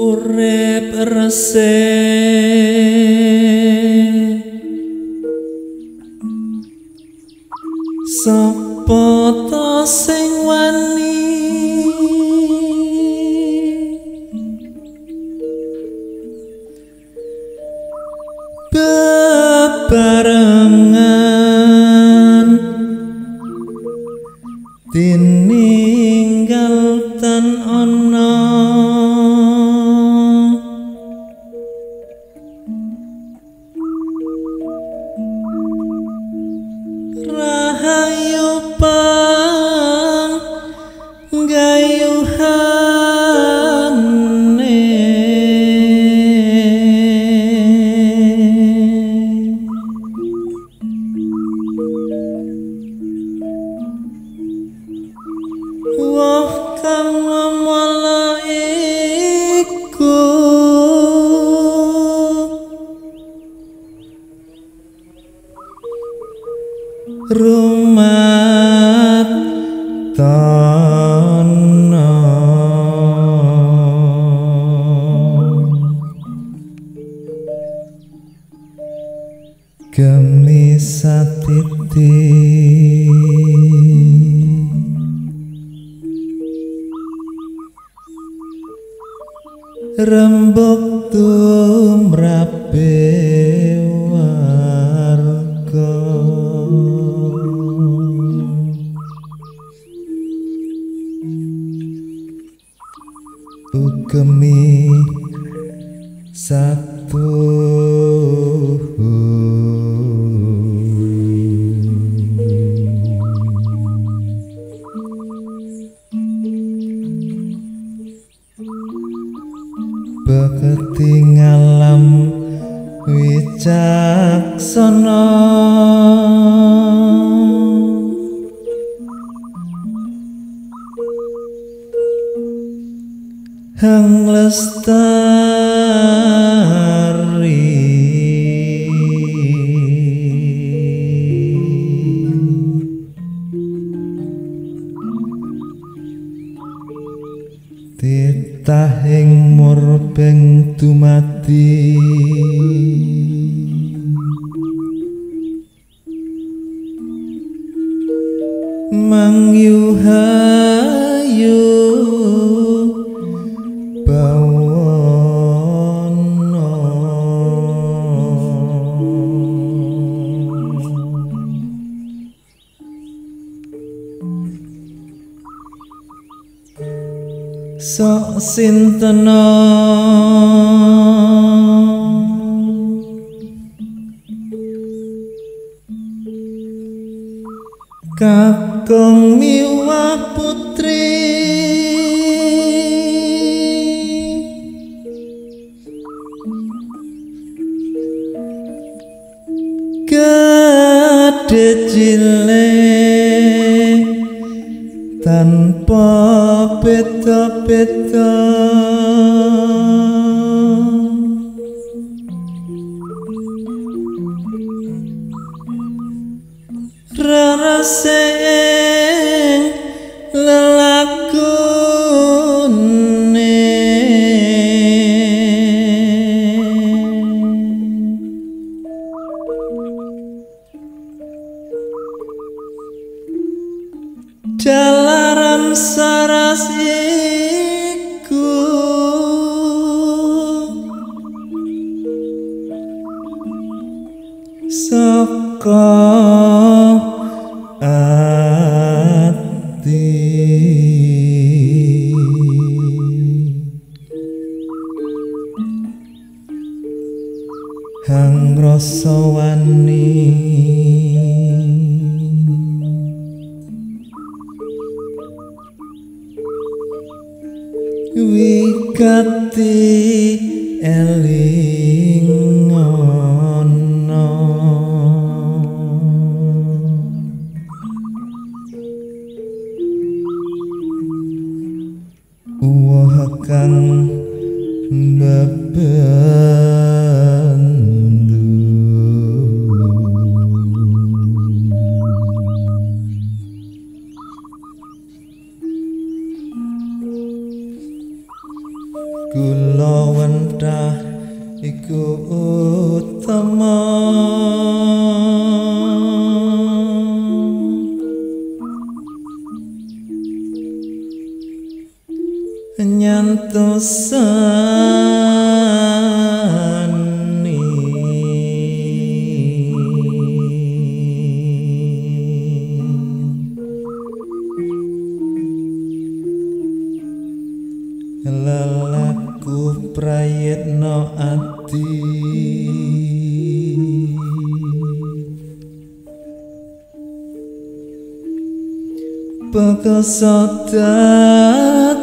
Urip resik sapa ta sing wani bebarengan tininggal tan ana rahayu pang gayuhane woh kang ngemala iku rumat tanah gemi satiti rembug tumrape warga ugemi satu bekti ngalam wicaksana hang lestari titahing murbeng dumadi mangyuhayu bawana sok sintena kakung miwah putri gedhe cilik tanpa beda-beda rarase ing lelakune jalaran saras iku saka ati hang rasa wani wigati eling ana uwah kang bebendu Kula wentah iku utama. Nyantosani lelaku prayitna ati bekasa dadi